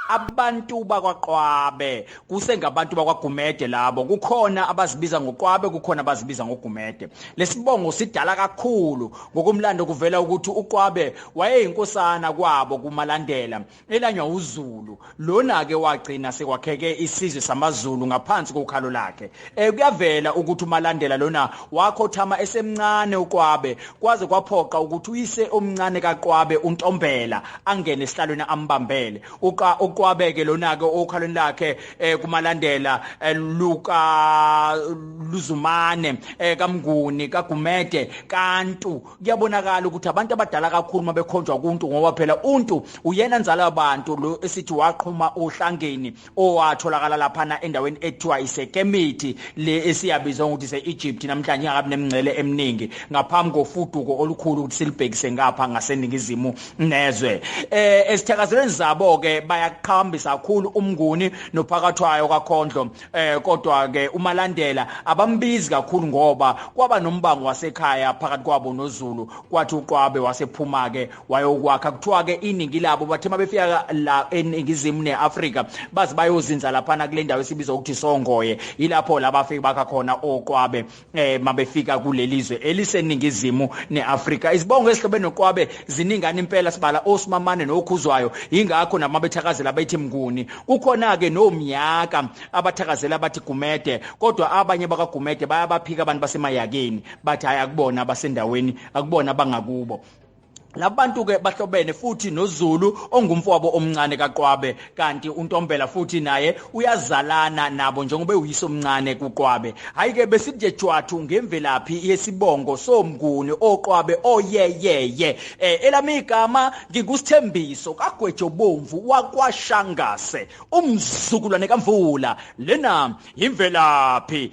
Abantu bakwaQwabe kusengabantu bakwaGumede labo. Kukhona abazibiza ngoQwabe, kukhona abazibiza ngoGumede. Lesibongo sidala kakhulu. Ngokomlando kuvela ukuthi uQwabe wayeyinkosana kwabo kuMalandela, elanywa uZulu. Lona ke wagcina sekwakheke isizwe samaZulu ngaphansi kokhalo lakhe. Kuyavela ukuthi uMalandela lona wakhothama esemncane uQwabe, kwaze kwaphoqa ukuthi uyise omncane kaQwabe uNtombela angene esihlalweni ambambele. uQwabe ke lona ke okhalweni lakhe kuMalandela luka Luzumane kaMnguni kaGumede kaNtu. Kuyabonakala ukuthi abantu abadala kakhulu mabekhonjwa kuNtu, ngoba phela uNtu uyena nzalo yabantu lo esithi waqhuma ohlangeni owatholakala laphana endaweni ethiwa iseKemiti le esiyabizwa ngokuthi ise-Egypt namhlanje, ingakabi nemingcele eminingi ngaphambi kofuduko olukhulu ukuthi silibhekise ngapha ngaseningizimu nezwe. Esithakazelweni zabo ke bayaqhambisa kakhulu uMnguni nophakathwayo kaKhondlo, kodwa ke uMalandela abambizi kakhulu ngoba kwaba nombango wasekhaya phakathi kwabo noZulu. Kwathi uQwabe wasephuma ke wayokwakha. Kuthiwa ke iningi labo bathe mabefika la eningizimu neAfrika baze bayozinza laphana kule ndawo esibizwa ukuthi Songoye, yilapho la bafika bakha khona oQwabe mabefika kulelizwe eliseningizimu neAfrika. Izibongo esihlobene noQwabe ziningana impela, sibala oSimamane noKhuzwayo, ingakho namabethakazela bethi Mnguni. Kukhona ke noMnyaka abathakazela bathi Gumede, kodwa abanye bakaGumede bayabaphika abantu basemayakeni, bathi hayi akubona abasendaweni, akubona abangakubo. Labantu ke bahlobene futhi noZulu ongumfowabo omncane kaQwabe, kanti uNtombela futhi naye uyazalana nabo njengoba uyise omncane kuQwabe. Hayi ke besithi nje jwathu ngemvelaphi yesibongo soMnguni oQwabe oyeyeye. Elami igama nginguSithembiso kaGwejo Bomvu wakwaShangase, umzukulwane kaMvula. Lena imvelaphi.